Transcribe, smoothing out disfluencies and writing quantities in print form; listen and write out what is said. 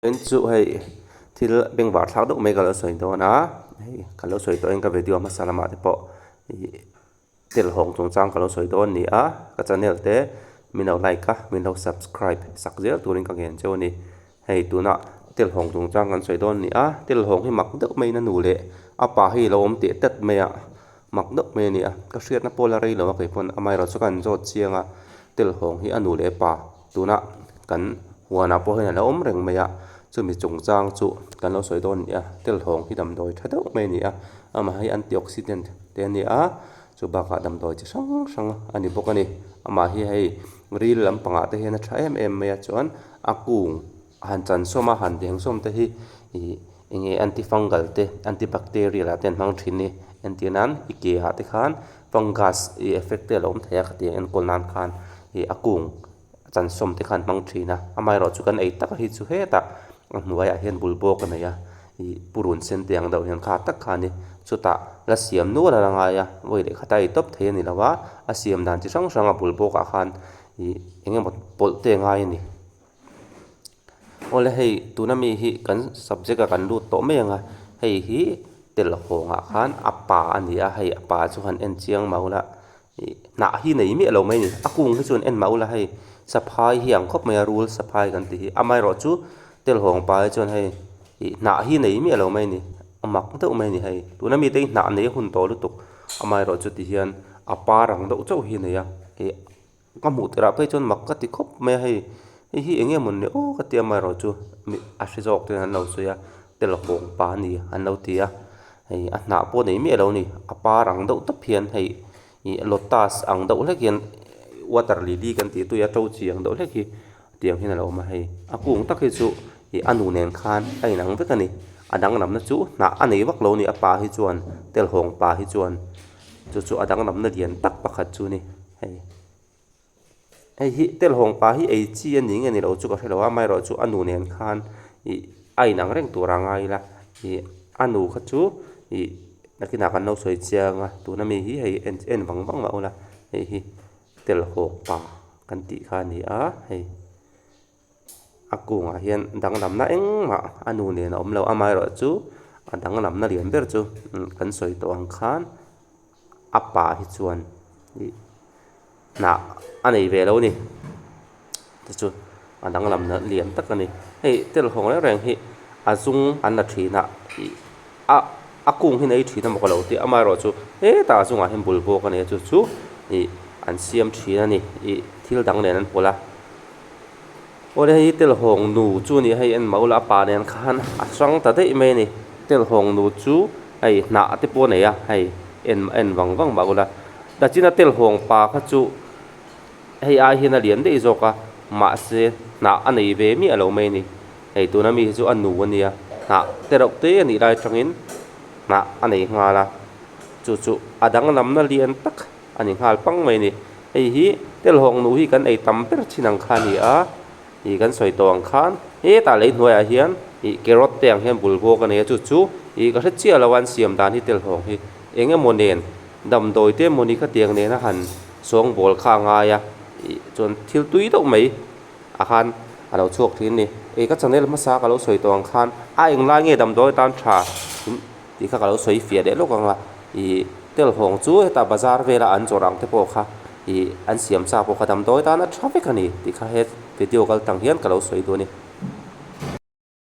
En chu hei thil bengvar thlak deuh mai ka lo sawi dawn a hei ka lo sawi tawhin ka video hmasa lamah te pawh ih telhawng chungchang ka lo sawi dawn a ni a ka channel te min lo like a min lo subscribe sak zel turin ka ngen cheu a ni hei tuna telhawng chungchang kan sawi dawn a ni a telhawng hi mak deuh maiin a nu leh a pa hi a lo awm teh tlat mai a mak deuh mai a ni a ka hriatna pawh la rei lo a kei pawn amaherawhchu ka han zawt chiang a telhawng hi a nu leh a pa tuna kan huanah pawh hian a lo awm reng mai a chumi chungchang chu kan lo sawi dawn a ni a telhawng hi damdawi tha deuh mai a ni a amah hi antioxidant te a ni a chu bakah damdawi chi hrang hrang a ni bawk a ni amah hi hei ril lampangah te hian a tha em em mai a chuan a kung han chan sawm a han deng sawm te hi ih eng nge antifungal te antibacterial ah te an hmang thin a ni entir nan i ke ah te khan fungus ih effect te a lo awm thei a khatiang enkawl nan khan ih a kung chan sawm te kha an hmang thin a amaherawh chu kan ei tak hi chu hetah a hnuaiah hian bul bawk a nei a ih purun sen te ang deuh hian kha tak kha a ni chutah la siam nual a la ngai a vawi leh khat a ei tawp thei a ni lo a a siam dan chi hrang hrang a bul bawkah khan ih eng emaw pawlh te a ngai a ni. Awle hei tuna mi hi kan subject ah kan lut tawh mai ang a hei hi telhawng ah khan a pa a ni a hei a pa chu han en chiang mau la ih hnah hi nei miah lo mai a ni a kung hi chuan en mau la hei saphai hi ang khawp mai a rul saphai kan tih hi amaherawh chu telhawng pa hi chuan hei ih hnah hi nei miah lo mai a ni a mak deuh mai a ni hei tuna mite hi hnah nei a hun tawh lutuk amaherawh chu tihian a par ang deuh chauh hi a nei a ih. Ka hmuh tirh ah phei chuan mak ka ti khawp mai a hei hei hi eng nge mawn le aw ka ti a amaherawhchu mi a hre zawk te an lo sawi a telhawng pa a ni an lo ti a hei a hnah pawh nei miah lo a ni a par ang deuh tawp hian hei ih lotus ang deuh hlek hian water lily kan tih tui a to chi ang deuh hlek hi tiang hian a lo awm a hei a kung tak hi chu ih a nu nen khan a inang vek a ni a danglamna chu hnah a nei vak lo a ni a pa hi chuan telhawng pa hi chuan. Chu chu a danglamna lian tak pakhat chu a ni hei hei hi telhawng pa hi ei chi a ni nge ni lo chu ka hre lo a amaherawhchu a nu nen khan ih a inang reng tur a ngai ila ih a nu kha chu ih nakinah kan lo sawi chiang a tuna mi hi hei en en vang vang mah ula hei hi telhawng pa kan tih kha a ni a hei. A kungah hian danglamna engmah a nu nen a awm lo amaherawhchu a danglamna lian ber chu kan sawi tawh ang khan a pa hi chuan ih hnah a nei ve lo a ni chu chu a danglamna lian tak a ni hei telhawng reng reng hi a zung an la thin a ih a a kung hi nei thin emaw ka lo ti a amaherawhchu hetah a zungah hian bul bawk a ni a chu chu ih an siam thin a ni ih thil dang nen an pawlh a. Awle hei hi telhawng nu chu a ni a hei en mah ula a pa nen khan a hrang ta daih mai a ni telhawng nu chu hei hnah te pawh a nei a hei en en vang vang mah ula tachina telhawng pa kha chu hei ai hian a lian daih zawk a mahse hnah a nei ve miah lo mai a ni hei tuna mi hi chu a nu a nia hnah te reuh te a nih lai atangin hnah a nei nghal a chu chu a danglamna lian tak. A ni nghal pang mai a ni. Hei hi telhawng nu hi kan ei tam ber thin ang kha a ni a, ih kan sawi tawh ang khan hetah lei hnuaiah hian ih carrot te ang hian bul bawk a nei a, chu chu ih ka hre chiah lo a an siam dan hi telhawng hi eng emaw nen damdawi te emaw ni khatiang nena han sawngbawl kha a ngai a, ih chuan thil tui deuh mai a khan a lo chhuak thin a ni. Ih ka channel hmasa ka lo sawi tawh ang khan a englai nge damdawi atan tha tih kha ka lo sawi fiah leh lawk ang a ih telhawng chu hetah bazar vela an zawrh ang te pawh kha ih an siam sa pawh kha damdawi tan a tha vek a ni tih kha he video kal tang hian ka lo sawi duh a ni.